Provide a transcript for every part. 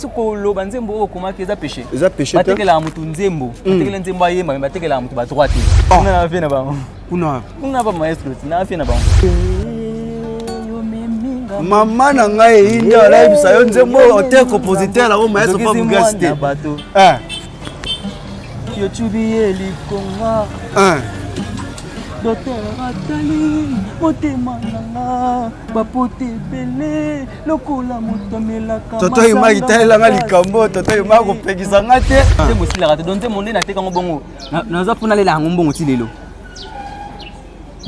Koloba nzembo oyo okomaki eza péché. Eza péché te. Batekelaka motu nzembo, batekela nzembo ayemba, me batekelaka motu badroit te. Oh. Kuna na vie na bango. Kuna. Kuna ba maestro ti na vie na bango. Mama na ngai eyindi alayebisa yo nzembo auteur compositeur yango maestro Fabregas te. Bato. Eh. Yotubi ye likonga. Eh. Docteur atali motema na nga bapote ebele lokola moto amelaka. Toto Yuma kitalelanga likambo, Toto Yuma akopekisa nga te. Nzembo esilaka te, donc nzembo nde natekango bongo naza mpo nalela yango mbongo ti lelo.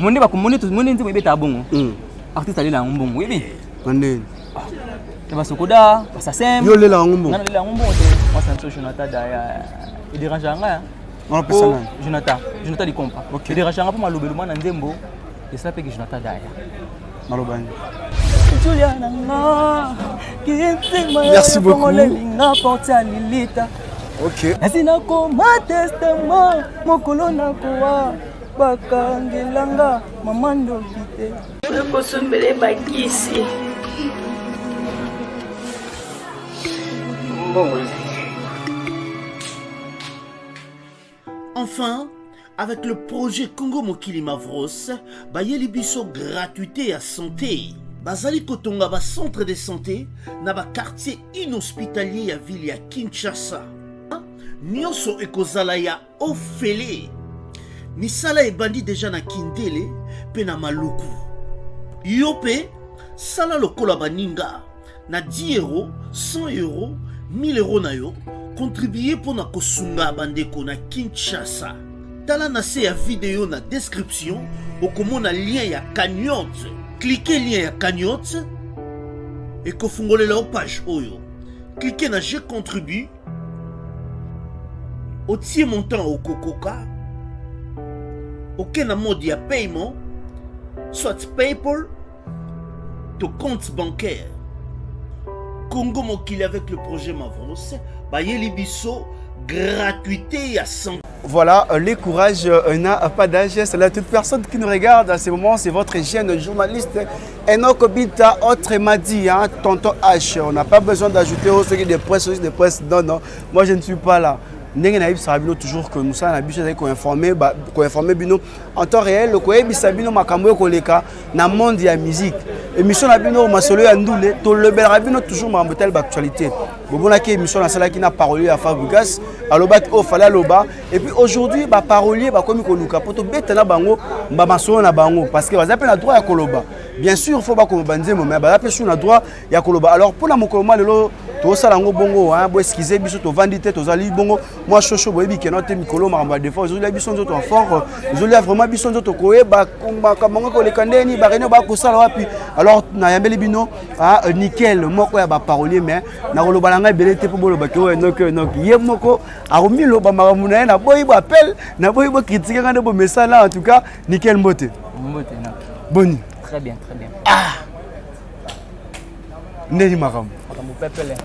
Monde bakomone monde nzembo ebetaka bongo. Artiste alela yango mbongo, oyebi? Na ndeni. Na basokoda, basasem. Yo olela yango mbongo? Nga nalela yango mbongo te. Mwasi na biso Jonathan Daya ederange nga. Wana pesa nani? Jonathan, Jonathan Likompa. Ok. Ederange nga mpo malobelo mwana nzembo esala mpe ke Jonathan Daya. Maloba nini? Julia na nga kinsima. Merci beaucoup. Nga porte ya lilita. Ok. Nasi nakoma testament mokolo nakowa bakangelanga mama ndoki te. Nakosombele bakisi. Mbongo. Enfin, avec le projet Congo Mokili Mavros, bayeli biso gratuité ya santé. Bazali kotonga ba centre de santé na ba quartier inhospitalier ya ville ya Kinshasa. Nyonso ekozala ya ofele. Misala ebandi deja na Kindele pe na Maluku. Yo pe sala lokola baninga na 10 euros, 100 euros, 1000 euros na yo, contribuer mpo na kosunga bandeko na Kinshasa. Tala na se ya video na description, okomona lien ya cagnotte. Cliquez lien ya cagnotte, ekofungolela yo page oyo. Cliquez na je contribue, otie montant okokoka, oke na mode ya paiement, soit PayPal to compte bancaire. Congo Mokili avec le projet Mavros, bayeli biso gratuité ya santé. Voilà, le courage n'a pas d'âge. C'est là toute personne qui nous regarde à ce moment, c'est votre jeune journaliste Enoch Binta, autrement dit, hein, Tonton H. On n'a pas besoin d'ajouter aux ceux qui de presse, de presse. Non, non, moi je ne suis pas là. Ndenge nayebisaka bino toujours que mosala na biso ezali koinforme koinforme bino en temps réel, koyebisa bino makambo ekoleka na monde ya musique. Émission na bino masolo ya ndule, tolobelaka bino toujours makambo etali baactualité. Bomonaki émission nasalaki na parolier ya Fabregas, alobaki oyo fallait aloba. Et puis aujourd'hui baparolier bakomi koluka po tobeta na bango bamasolo na bango, parce que baza mpe na droit ya koloba. Bien sûr faut bakoloba nzembo, mais baza mpe sur na droit ya koloba. Alors mpona mokolo mwa lelo tozosala yango bongo, hein, bo excuse biso tovandi te, tozali bongo mwa shosho. Boyebi keno te mikolo makambo ya défense ezolia biso nzoto en fort, ezolia vraiment biso nzoto koyeba makambo yango koleka ndeni baréunion bakosala wapi. Alors nayambeli bino nickel moko ya baparolier, mais nakoloba na ngai ebele te mpo bolobaki oyo enoki oyo enoki ye moko akomiloba makambo na ye. Naboyi bo appel, naboyi bo critique nga nde bomesana. En tout cas, nickel, mbote. Mbote. Boni? Très bien, très bien. Ah, ndeni makambo? Makambo pepele.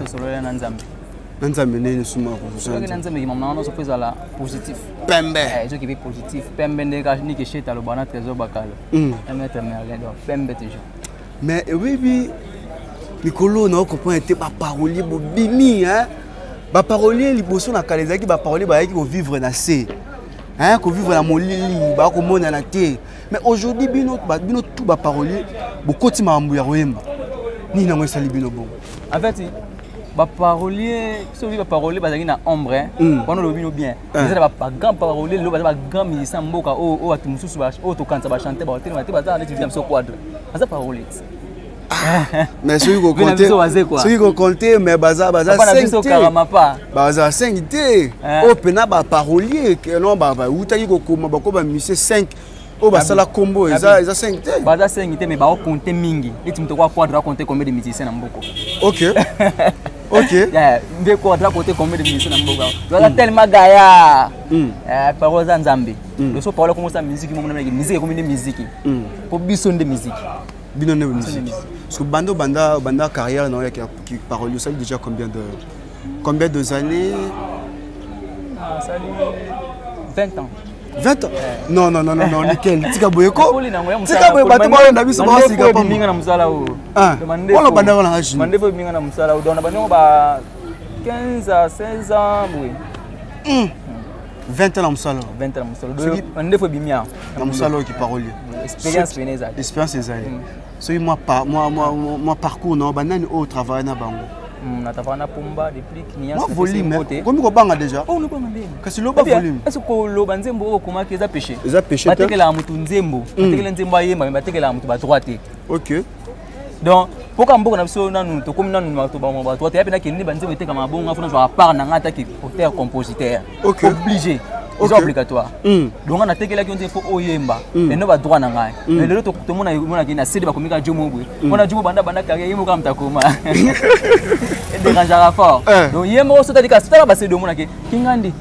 Tosolola na Nzambe. Na Nzambe ndeni suma? Soki na Nzambe kimama nanga nyonso mpo ezala positif. Pembe. Ezoki mpe positif, pembe nde kaka niki sheta aloba na Trésor Bakalo, maître Merlin, donc pembe toujours. Mais oyebi mikolo na okomprendre te, baparolier bobimi, baparolier liboso na kala ezalaki baparolier bayaki kovivre na se, kovivre na molili, bakomonana te. Mais aujourd'hui bino bino tout baparolier bokoti makambo ya koyemba. Nini yango esali bino bongo? En fait, baparolier, soki baparolier bazalaki na ombre wana, olobi bino bien, eza na bagrand parolier lelo, baza bagrand musicien mboka oyo bato mosusu oyo tokanisa bachanteur baotelema te. Baza neti biso Quadra, baza parolier. Mais soki kocompter, mais baza 5 te, baza 5 te. Oyo mpena baparolier non, bautaki kokoma bako bamusicien 5 oyo basala kombo eza 5 te. Baza 5 te, mais baocompter mingi. Neti moto kwa Quadra acompter combien de musiciens na mboka? Ok. Nde Quadra acompter combien de musiciens na mboka? Baza tellement gaya. Parole eza Nzambe. Loso parole akomosala musique, momona musique ekomi nde musique po biso nde musique. Bino nde musique. Parce que banda banda carrière na yo ya parole, osali déjà combien de années? Asali 20 ans. 20 ans? Non, non, non, non, non, nickel. Tika boye ko. Tika boye bato balanda biso basika pa. Minga na mosala oyo. Ah. Wala banda wala ngaji. Mandefu minga na mosala oyo. Donc na bango ba 15 à 16 ans boye. 20 ans na mosala. 20 ans na mosala. Donc mandefu ebimi awa. Na mosala oyo ki parolier. Expérience pene ezali. Expérience ezali. Soki mwa parcours na banani oyo travaille na bango. Na travaille na Pomba, Deplick, Nias. Mwa volume. Komi kobanga déjà. Oh, nobanga ndenge. Kasi loba volume. Est-ce que koloba nzembo oyo okomaki eza péché? Eza péché te. Batekelaka motu nzembo, batekela nzembo ayemba, mais batekelaka motu ba droit te. OK. Donc, mpoka mboka na biso nanu tokomi nanu bato ba droit te, ya mpe nakende banzembo etekama bongo afuna zwa part na ngai ataki auteur compositeur. OK. Obligé. Eza obligatoire. Donc nga natekelaki yo nzembo fo oyemba. Eno ba droit na ngai. Mais lelo tomona monaki na CD bakomi kaka Jomo boye. Mpona Jomo banda banda carrière ye moko moto akoma. Edérangeaka fort. Donc ye moko soki alika tala ba CD omonaki Kingandi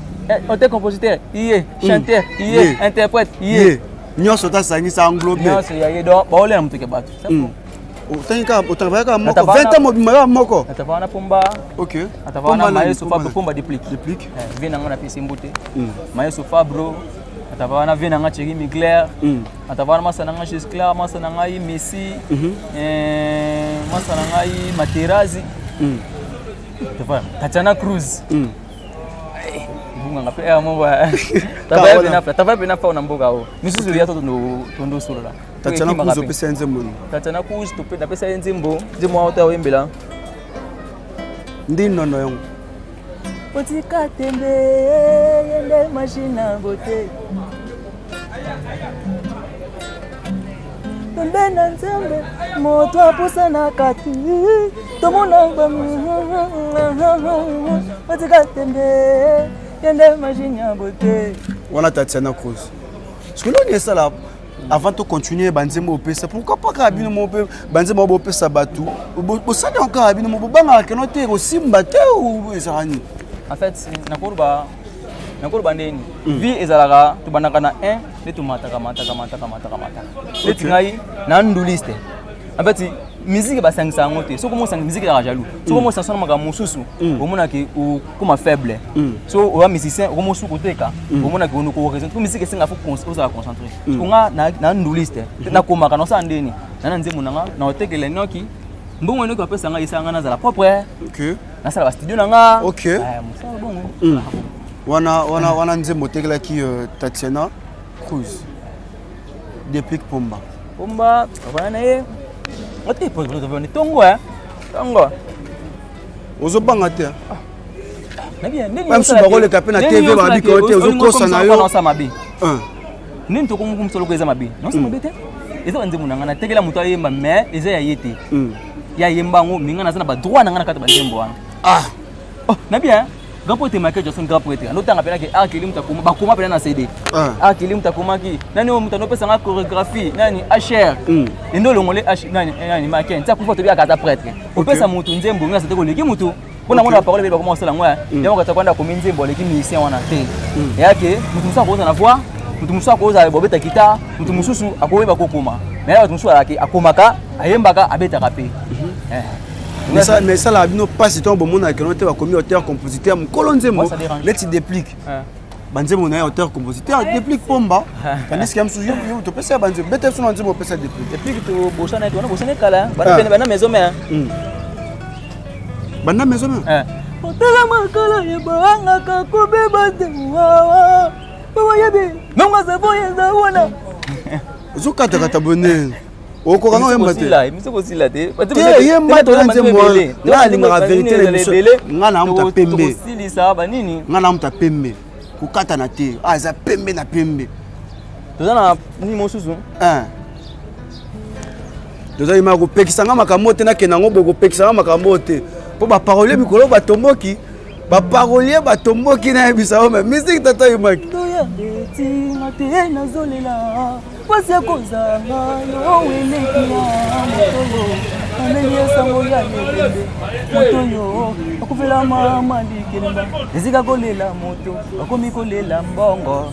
auteur compositeur iye, chanteur iye, interprète iye. Nyonso tasangisa englobe. Nyonso ya ye, donc baolela moto ke bato. Otangi kaka otravaille kaka moko 20 ans mobimba kaka moko. Natavaka na Pomba. OK. Natavaka na Mayeso Fabro, Pomba Deplick. Deplick. Vie na nga napesi mbote. Mayeso Fabro. Natavaka na vie na nga Thierry Migler. Natavaka na masa na nga Gisclar, masa na ngai Messi. Masa na ngai Materazi. Tatiana Cruz. Bunganga pe moko. Tava pe na fa na mboka oyo. Misusu ya to tondo solola. Tatiana Cruz opesa ye nzembo nini? Tatiana Cruz napesa ye nzembo, nzembo wana ota oyembela. Ndi nono yango. Otika tembe yende machine à beauté. Tembe na nzambe moto apusanaka te tomona otika tembe yende machine à beauté. Wana Tatiana Cruz. Parce que l'on est ça là. Avant de continuer banzembo opesa, pourquoi pas kaka bino moko mpe banzembo bopesa bato bosali yango kaka bino moko bobangaka keno te kosimba te ou ezalaka nini? En fait, nakoloba ndeni vie ezalaka tobandaka na 1 nde tomataka mataka mataka mataka mataka neti ngai na nduliste. En fait, musique basangisa yango te. Soki omosanga musique ezalaka jaloux, soki omosangisa na makambo mosusu omonaki okoma faible. So oya musicien okomosu koteka, omonaki onoko raison po musique esenga fo ozala concentré. Soki nga na nduliste, nakomaka nasala ndeni na nzembo na nga na otekela enoki mbongo, enoki bapesa ngai esala ngai nazala propre, nasala bastudio na nga. Mosala bongo. Wana nzembo otekelaki Tatiana Cruz. Deplick Pomba. Pomba wana na ye ote tongo tongo. Ozobanga te? Mosusu bakoleka mpe na TV babika yo te, ozokosa na yo. Mabe nini tokomokomisa loko eza mabe? Naosa mabe te, eza banzembo na ngai natekela moto ayemba, mais eza ya ye te, ya yemba yango, mais ngai naza na badroit na ngai na kati ya banzembo wana. Na bien grand prêtre Michael Jackson, grand prêtre andotanga mpenaki akeli moto akoma, bakoma mpena na CD akeli moto akomaki nani oyo moto andopesanga chorégraphie nani hr ende olongole nani nani Michael nti akufa, tobi akata prêtre opesa motu nzembo ngai asate koleki motu mpona mona baparole bele bakoma kosala yango yango kata kwanda akomi nzembo aleki musicien wana te. Eyake motu mosusu akoza na voix, motu mosusu akoza bobeta guitare, motu mosusu akoyeba kokoma, mais bato mosusu alaki akomaka, ayembaka, abetaka mpe. Mais esalaka bino mpasi ntango bomonaka keno te bakomi auteur compositeur mokolo nzembo neti Deplick, banzembo na ye auteur compositeur Deplick Pomba, tandis que ya mosusu yo topesa ya banzembo beta biso na nzembo opesa Deplick. Deplick tobosana ete wana bosana ekala bana Maison Mère. Banda Maison Mère. Otala makala ebangaka kobeba te, oyebi nongo savo eza wana. Ozokatakata bone, okoka nga oyemba te. Miso kosila te. Te, yemba te na nzembo wana. Nga alingaka vérité na biso, nga na muta pembe. Tokosilisa banini. Nga na muta pembe, kokatana te. Ah, eza pembe na pembe. Toza na nini mosusu? Tozali ma kopekisa nga makambo te, nakende yango boye, kopekisa nga makambo te, mpo baparolier mikolo batomboki, baparolier batomboki, nayebisa yo. Mais musique, tata Yumaki. Toya etinga te, nazolela pasi ya kozanga yo eleki ya motoyo ameli esango ya lebembe, motoyo akufela mama likelemba, esika kolela moto akomi kolela mbongo,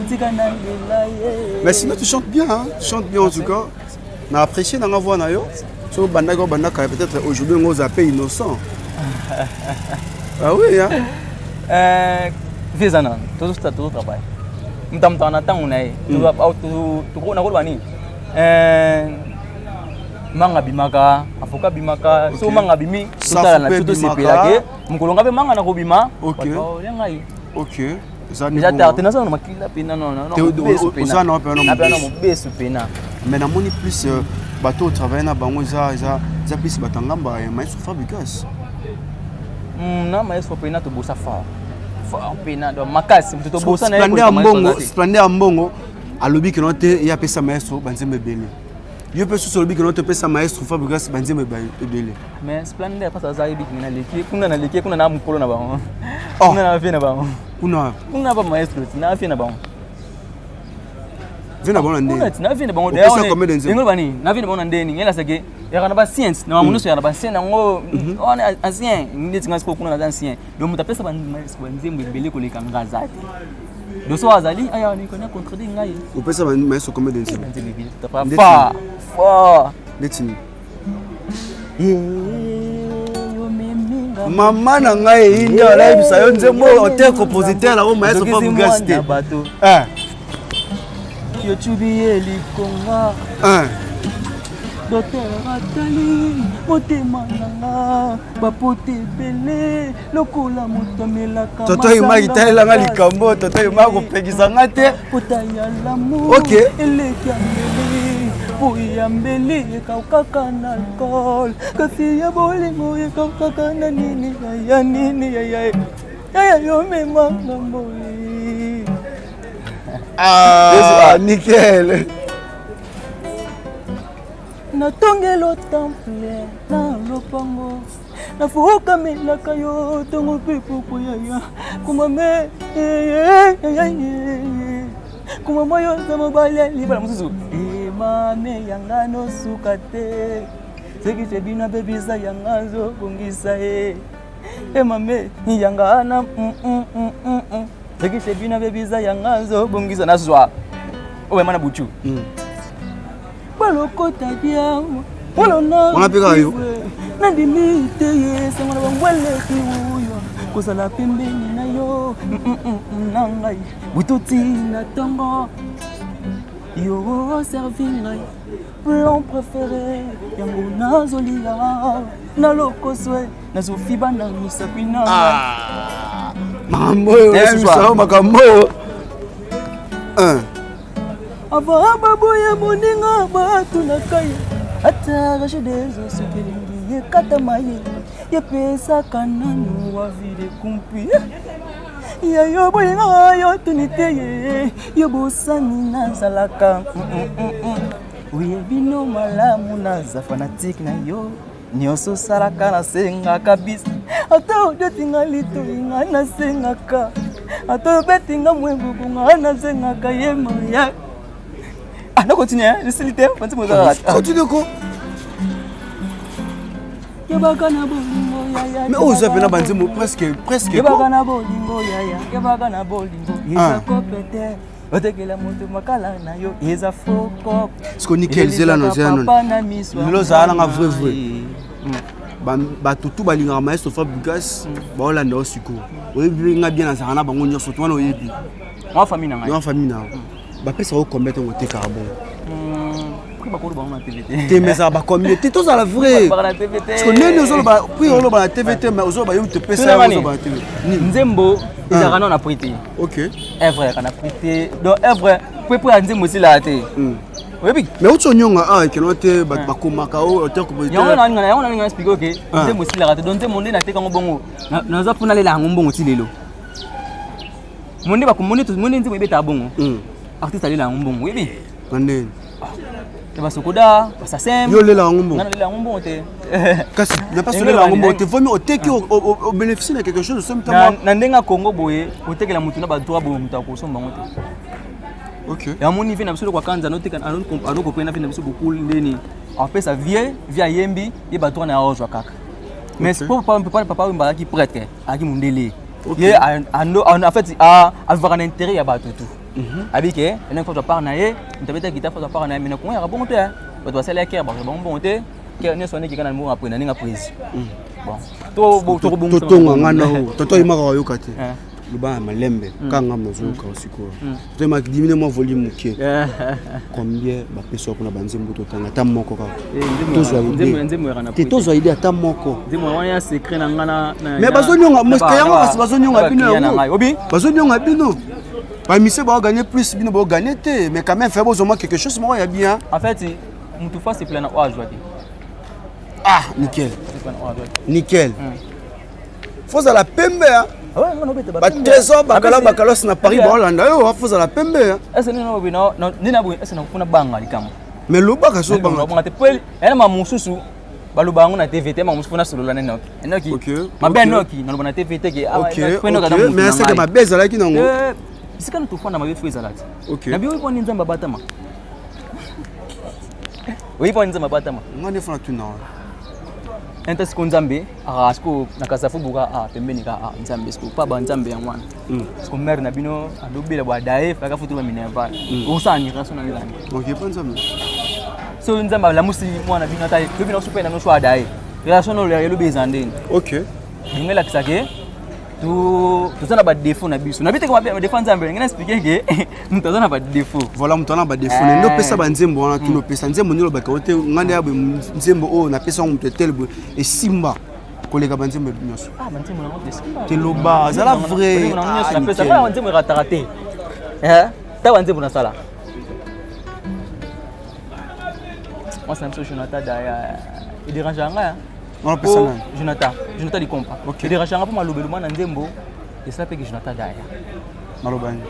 tika nalela ye. Mais sinon tu chantes bien, hein? Tu chantes bien en tout cas, na apprécié nanga voix na yo. So bandaki obandaka, peut-être aujourd'hui ngo oza mpe innocent. Ah oui, hein? Vie eza nano, tozotravaille. Moto amutaka na ntango na ye. Nakoloba nini? Manga bimaka, avocat bimaka, so manga bimi, totala na biso tosepelake. Mokolo nga mpe manga nakobima, bato baolia ngai. Ok. Eza tard te, naza na makila pena oza na pena mobesu pena. Mais namoni plus bato otravaille na bango eza plus bato ya ngamba ya maestro Fabregas. Na maestro pena tobosa fort fort pena, donc makasi moto tobosa na ye. Splendeur ya mbongo alobi keno te ye apesa maestro banzembo ebele. Yo mpe susu olobi keno te opesa maestro Fabregas banzembo ebele. Mais Splendeur mpasi aza yebi kinga naleki kuna, naleki kuna na mokolo na bango kuna na vie na bango. Kuna? Kuna ba maestro ti na vie na bango. Vie na bango na ndenge? Na vie na bango. Opesa combien de nzembo? Bani na vie na bango na ndeni ngelasake yaka na bascience na bango nyonso, yaka na bascience yango wana ancien neti nga sikoyo kuna naza ancien. Donc moto apesa banzembo ebele koleka nga aza te. Donc so azali aya nikona contredire ngai. Opesa maestro combien de nzembo? Banzembo ebele fort fort. Neti nini? Mama na ngai eyindi, alayebisa yo nzembo auteur compositeur nango maestro Fabregas te. Yotubi ye likonga, docteur atali motema nanga, bapote ebele lokola moto amelaka. Toto Yumaki, talelanga likambo. Toto Yumaki kopekisa nga te. Pota ya lamu eleki ya mbeli, po ya mbeli ekaukaka na alcool, kasi ya bolingo ekaukaka na nini? Ya nini? Yaya, yaya, yomemanga mboli. Ah, nickel. Natongelo temple na lopango, nafukamelaka yo ntongo mpe poko. Yaya, kumame kumama, yo oza mobali ya libala mosusu. Emame yanga nosuka te, soki te bino abebisa yanga, azobongisa ye. Emame yanga na soki te bino abebisa yanga, azobongisa. Nazwa oyo ema na butu balokota diama. Wana mpe kaka yo. Nandimi te ye sango na bango eleki oyo kozala pembeni na yo na ngai butu na ntongo. Yo servi ngai plat préféré, yango nazolia na lokoswe, nazofiba na misapi na ngai. Makambo oyo oyebisa, makambo oyo. Avant baboya moninga batunaka ye, ata Regideso soki elingi ekatama, ye epesaka nanu wavide kumpi ya yo bolinga yo tuni te ye yo bosani nazalaka oyebi no malamu naza fanatique na yo. Nyonso osalaka nasengaka bis, ata odetinga litoi nga nasengaka, ata obetinga mwebuku nga nasengaka ye maya. Ah, na continue, esili te, banti mozalaka. Continue ko. Yebaka na bolingo, yaya. Mais oyo oza mpena banzembo presque presque. Yebaka na bolingo, yaya, yebaka na bolingo eza kope te. Otekela moto makala na yo eza fokop. Siko nickel, zela no, zela no. Lelo ozala nanga vrai vrai. Bato tu balingaka maestro Fabregas baolanda yo sikoyo. Oyebi nga bien, nazalaka na bango nyonso to wana, oyebi. Mwa famille na ngai. Mwa famille na yo bapesaka yo combien ntongo otekaka bongo? Bakolo bango na TV te. Te, mais ezala bacombien te? Tozala vrai. Parce que nini ozoloba, prix oloba na TV te, mais ozoloba yo topesa yo, ozoloba na TV. Nzembo ezalaka nano na prix te. Œuvre ezalaka na prix te. Donc œuvre prix ya nzembo esilaka te, oyebi. Mais outi onyonga awa ekeno te, bato bakomaka o auteur compositeur. Yango nalinga explique oke nzembo esilaka te. Donc nzembo nde natekango bongo, naza mpona lela yango mbongo ti lelo. Monde bakomoni monde nzembo ebetaka bongo, artiste alela yango mbongo, oyebi. Na ndeni? Ya basokoda basasem. Yo olela yango mbongo? Nga nalela yango mbongo te. Kasi na mpasi olela yango mbongo te, vomi oteki, obénéficie na quelque chose osomi. Na ndenge ya Congo boye, otekela motu na badroit boye, moto akosomba yango te. Yamoni vie na biso lokwa kanza anokopena vie na biso bokul ndeni apesa vie vie ayembi ye badroit na ye ozwa kaka. Mais po papa oyo azalaki prêtre, azalaki mondele ye, en fait avivaka na intérêt ya bato tu. Abi ke ene faut part na ye, moto abeta guitare faut part na ye. Mais na Kongo yaka bongo te, bato basali ya kere bato bango mbongo te, kere nyonso wana ekeka na mbongo apres na ndenge apres. Bon, tokobongisa. Totonga nga na o toto oyimaka, oyoka te. Loba na malembe kaka nga nazoyoka sikoyo. Toyema diminuer mwa volume moke. Combien bapesa yo mpona banzembo totanga ata moko kaka? Tozwa idée. Nzembo yaka na Te, tozwa idée ata moko. Nzembo wana ya secret na nga na Mais bazonyonga yango, kasi bazonyonga bino yango. Obi. Bazonyonga bino. Bamusiciens baogagner plus, bino baogagner te, mais quand même fait bozoma quelque chose moko ya bien. En fait, mutu fa sepela na oyo azwa te. Ah, nickel. Sepela na oyo azwa te. Nickel, fozala pembe, hein. Batrésor bakala bakalosi na Paris baolanda yo, fozala pembe, hein. Ese nini naboye nini naboye ese nakufuna banga likambo? Mais lobaka so banga. Banga te, po yana ma mosusu baloba yango na TV te. Ma mosusu mpona solola nene noki mabe noki naloba na TV te ke Mais aseke mabe ezalaki nango. Esika na tofanda, mabe fo ezala te. Na bi oyi mponi Nzambe abatama, oyi mponi Nzambe abatama. Nga nde fona tuna wana. Enta siko Nzambe aka siko na kasa fo buka a pembeni ka a Nzambe siko pa ba Nzambe yango wana siko mare na bino adobela bwa daye faka futu ba minerval osala ni relation na ezani. Ok, pa Nzambe. So Nzambe alamusi mwana bino, ata lobi na osupe na noso adaye, relation no elobi eza ndeni. Ndenge elakisa ke toza na badéfaut na biso, nabi teke badéfaut Nzambe, ndenge na expliquer ke moto aza na badéfaut. Voilà, moto aza na badéfaut. Nde opesa banzembo wana, tuna opesa nzembo nde olobaka o te nga nde ya boye, nzembo oyo napesa yango moto etel boye esimba koleka banzembo nyonso. Banzembo nango te. Te, loba, azala vrai. Napesa nzembo erataka te. Ta banzembo nasala, mwasi na biso Jonathan Daya edérange yanga. Wana nani? Jonathan, Jonathan Likompa. Edérange yanga mpo malobelo mwana nzembo esala mpeke Jonathan Daya. Maloba nini?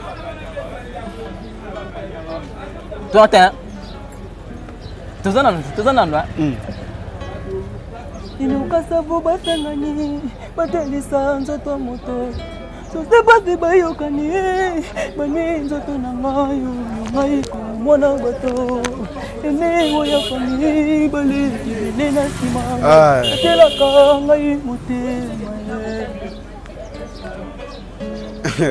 Toza te, toza nanu, toza nanu. Inokasavo basangani batelisa nzoto moto soze basi bayokani bani nzoto na ngai oyo ngai komona bato ene oyo fami baleki bele na nsima atelaka ngai motema.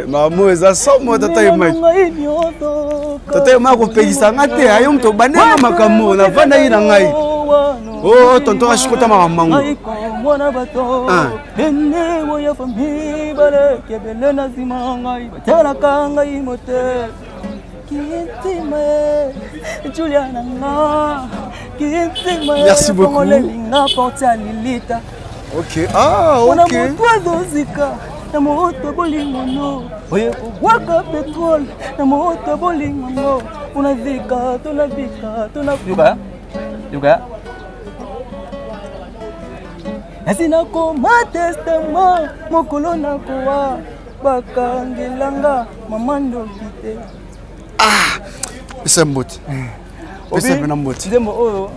Mamo eza somo, tata Yemaki. Ngai nyonso. Tata Yemaki kopekisa nga te, ayo moto obandanga makambo navandaki na ngai. Oh, tonton ashikota makambo mango. Mwana bato ene oyo fami baleki ebele na nsima ngai batialaka ngai motema kintima Julia na nga kintima. Merci beaucoup. Lelinga porte ya lilita. Ok, ah. Mpona Ok. moto azozika na moto bolingono oye kobwaka pétrole na moto bolingongo mpona zika tona bika tona yoka yoka nasi nakoma testament mokolo nakowa bakangelanga mama ndoki te. Pesa mbote, pesa mpena mbote. Nzembo oyo,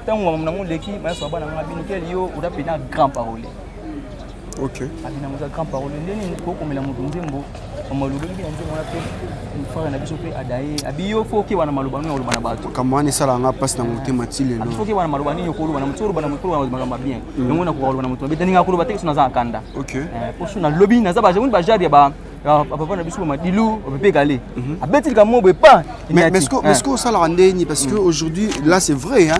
ntango makambo nango leki mayaso bana nga bino keli yo oza mpena grand parolier. Abina oza grand parolier, nde nini kokomela moto nzembo malobeli na nzembo wana mpe frère na biso mpe adaye abi yo fo okeba na maloba nini oloba na bato. Makambo wana esalaka nga mpasi na motema ti lelo. Abi fo okeba na maloba nini okoloba na moto, oloba na moto, oloba makambo ya bien. Yango nakoka koloba na moto mabe te, ndenge akoloba te so naza na kanda. Po so nalobi naza bajare ya bapapa na biso bamadilu bapepe kale abeti likambo boye pa. Mais est-ce que osalaka ndeni? Parce que aujourd'hui là, c'est vrai, hein,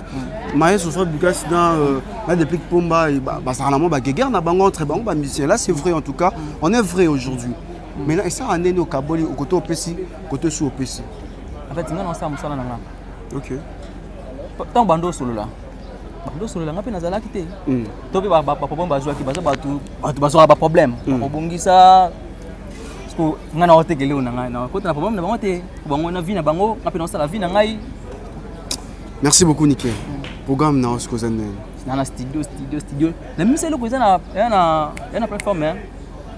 Maestro Fabregas dans na Deplick Pomba bazalaka na mwa baguerre na bango entre bango bamusicien. Là, c'est vrai, en tout cas on est vrai aujourd'hui. Maintenant, esalaka ndeni okaboli kote opesi kote su opesi? En fait, nga nasala mosala na nga. Ntango bando osolola nga mpe nazalaki te to mpe baproblème bazwaki, baza bato, bato bazwaka baproblème bakobongisa. Parce nga na otekele oyo na ngai nakota na problème na bango te, bango na vie na bango, nga mpe naosala vie na ngai. Merci beaucoup, Nickel. Programme na osiko oza ndeni? Na studio, studio, studio na misa eloko eza na ya na plateforme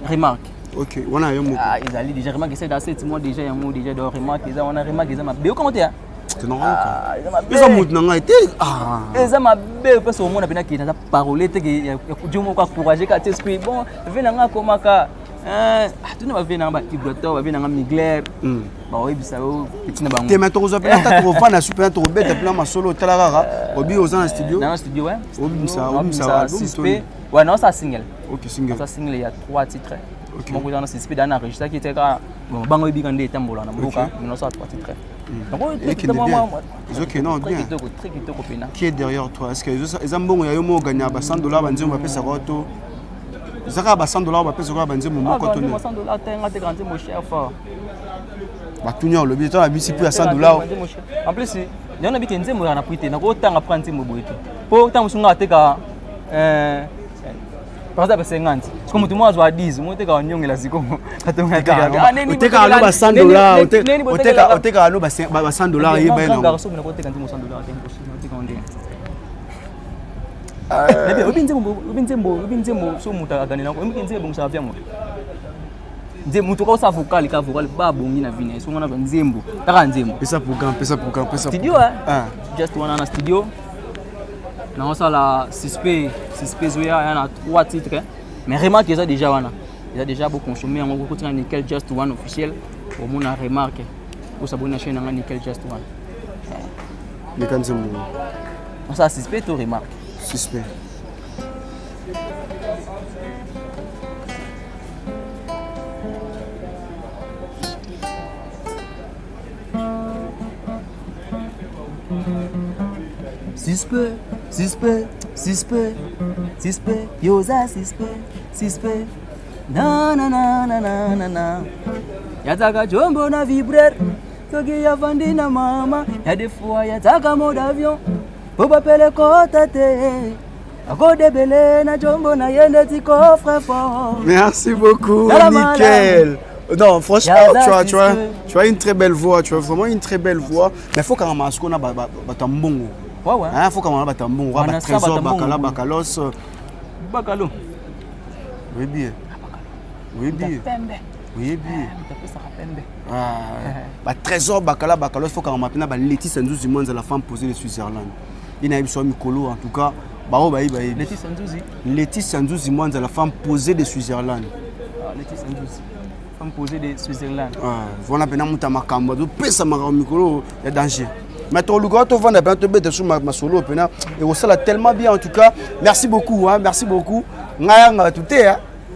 Remarque. Ok, wana yo moko? Ah, ezali déjà Remarque, eza dans 7 mois déjà yango déjà. Do Remarque eza wana, Remarque eza mabe okango te. Eza motu na ngai te. Eza mabe mpasi omona mpena ke naza parole te ke dio moko encourage ka te esprit bon ve na ngai akomaka tuna bave nanga baibrator, bave nanga migler, baoyebisa yo petit na bango. Te, mais tokozwa mpena ata tokovanda su mpena tokobeta mpena masolo. Otala kaka obi oza na studio. Na studio, ouais. Obimisa, obimisa album? Suspect, ouais, naosala single. Ok, single. Naosala single ya trois titres. Moko eza na suspect da na enregistraki te kaka bango oyebika nde etambola na mboka, mais naosala trois titres. Ezokende non bien. Kitoko, très kitoko mpena. Qui est derrière toi? Est ce que eza mbongo ya yo moko oganya ba 100 $, banzembo bapesaka to? Eza kaka ba 100 dollars bapesa kaka banzembo moko to nini? 100 dollars te, nga tekaka nzembo cher fort. Batuni olobi to na bisi mpo ya 100 dollars. En plus yango nabi ke nzembo ezala na prix te, nakotanga prix nzembo boye te, mpo ntango mosusu nga ateka par exemple 50, siko moto moko azwa 10, mo otekaka nyongela sikoyo. Otekaka no ba 100 dollars, otekaka no ba 100 dollars, yeba ye nango. Garçon nakoteka nzembo 100 dollars te, impossible. Naoteka ndenge oyebi nzembo, oyebi nzembo, oyebi nzembo. So moto aganela, oyebi nzembo ebongisaka via moto. Nzembo, moto kaosala vocal, ka vocal babongi na vie na ye. So wana nzembo, taka nzembo. Pesa programme, pesa programme, pesa studio. Just wana na studio naosala suspect, suspect ezoya ya na trois titres, mais remarque eza déjà wana, eza déjà boconsommer yango. Kokotina Nickel Just One officiel, omona remarque. Osaboni na chaîne nanga Nickel Just One. Leka nzembo. Osala suspect to remarque? Suspect. Suspect, suspect, suspect, suspect, yoza suspect, suspect. Na na na na na na na. Yazaka jombo na vibrer, soki yavandi na mama, ya des fois yazaka mode avion, po bapele kota te. Akodebele na jombo na ye ndeti coffre fort. Merci beaucoup, nickel. Non, franchement, tu as une très belle voix, tu as vraiment une très belle voix. Mais il faut quand même qu'on a bato mbongo. Ouais. Hein, faut quand même bato mbongo, ba Trésor Bakala Bakalos. Bakalo. Oui bien. Oui bien. Pembe. Oui bien. Tapesaka pembe. Ah, ba Trésor Bakala Bakalos, faut quand même na ba Laetitia Nzuzi Mwanza, la femme posée de Switzerland. Il n'a eu mikolo en tout cas. Bao bayi bayi. Laetitia Nzuzi. Laetitia Nzuzi Mwanza, la femme posée de Switzerland. Ah, Laetitia Nzuzi, femme posée de Switzerland. Ah, voilà mpena moto ya makambo azopesa makambo mikolo ya danger. Mais toluka tovanda mpena tobeta so masolo mpena ekosala tellement bien. En tout cas, merci beaucoup, hein, merci beaucoup. Ngai yanga bato te,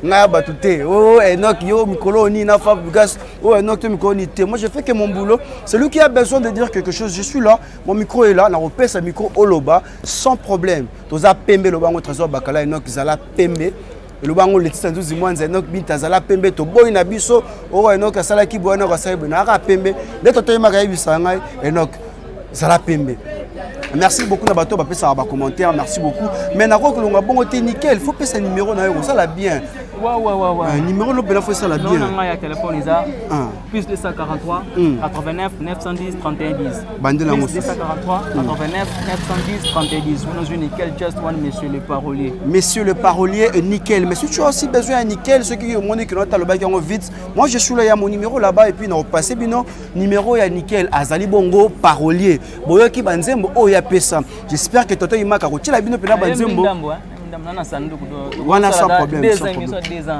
ngai ya bato te. Oh Enoch, yo mikolo nini na Fabregas? Oh Enoch, to mikolo nini te? Moi, je fais que mon boulot. Celui qui a besoin de dire quelque chose, je suis là, mon micro est là, nakopesa micro, oloba sans problème. Toza pembe. Lobango Trésor Bakala, Enoch zala pembe. Eloba yango Letisa Nzuzi Mwanza, Enok Binta azala pembe. Toboyi na biso oyo Enok asalaki boye, Enok asali boye, nayaka pembe nde totoyemaka. Yebisa ngai, Enok zala pembe. Merci beaucoup na bato bapesaka bacommentaire, merci beaucoup. Mais nakoki kolonga bongo te. Nickel, faut pesa numéro na yo, kosala bien. Numéro no mpena faut esala bien. Na ngai ya telefone eza plus 243 89 910 31 10. Bandela yango. Plus 243 89 910 31 10. Wana ozwi Nickel Just One, monsieur le parolier. Monsieur le parolier, nickel. Mais si tu as aussi besoin ya nickel, soki omoni ke notalobaki yango vite, moi je suis là, ya mon numéro là-bas et puis na opasse bino numéro ya nickel. Azali bongo parolier. Boyoki banzembo oyo apesa. J'espère que toto imaka kotiela bino mpena banzembo wana sans problème.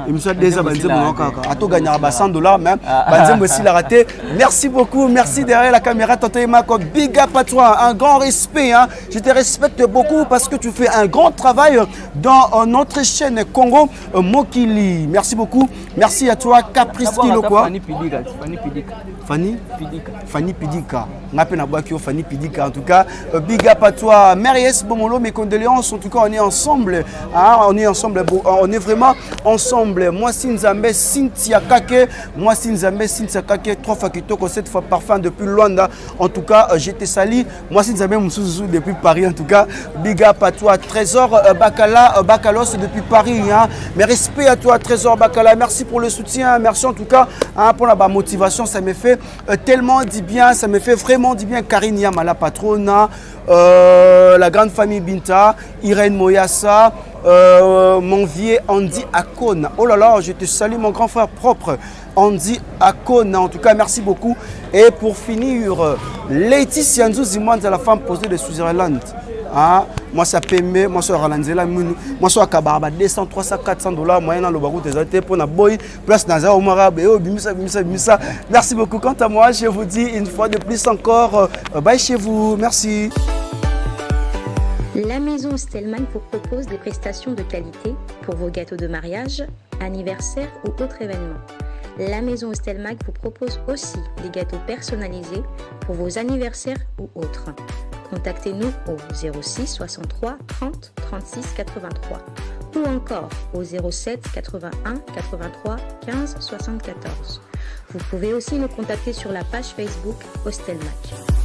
Émission 2 ans, banzembo nango kaka atoganyaka ba 100 dollars, mais banzembo esilaka te. Merci beaucoup, merci. Derrière la caméra, toto Imako, big up à toi, un grand respect, hein. Je te respecte beaucoup parce que tu fais un grand travail dans notre chaîne Congo Mokili. Merci beaucoup, merci à toi. Caprice Kilo quoi. Fanny Pidika, Fanny Pidika. Fanny Pidika. Fanny Pidika, nga mpe nabwaki yo Fanny Pidika. En tout cas, big up à toi. Maries Bomolo, mes condoléances. En tout cas, on est ensemble, hein, on est ensemble, on est vraiment ensemble. Moi Nzambe Cynthia Kake, moi Nzambe Cynthia Kake, trois fois kitoko, sept fois parfum depuis Luanda. En tout cas, je te salue. Moi Nzambe Moussouzou depuis Paris. En tout cas, big up à toi. Trésor Bakala Bakalos depuis Paris, hein. Mais respect à toi, Trésor Bakala, merci pour le soutien, merci en tout cas, hein, pour la motivation. Ça me fait tellement du bien, ça me fait vraiment du bien. Karine Yama, la patronne, la grande famille Binta, Irène Moyassa, mon vieux Andy Akon. Oh là là, je te salue, mon grand frère propre, Andy Akon. En tout cas, merci beaucoup. Et pour finir, Laetitia Nzuzi Mwanza, la femme posée de Switzerland. Ah, moi ça pembe, moi ça ralanzela munu, moi ça kabara 200, 300, 400 dollars moyen na loba kutu eza te mpona boy place naza omara oh, bimisa bimisa bimisa. Merci beaucoup. Quant à moi, je vous dis une fois de plus encore bye chez vous, merci. La maison Stellman vous propose des prestations de qualité pour vos gâteaux de mariage, anniversaire ou autres événements. La maison Stelmag vous propose aussi des gâteaux personnalisés pour vos anniversaires ou autres. Contactez-nous au 06 63 30 36 83. ou encore au 07 81 83 15 74. Vous pouvez aussi nous contacter sur la page Facebook Hostelmac.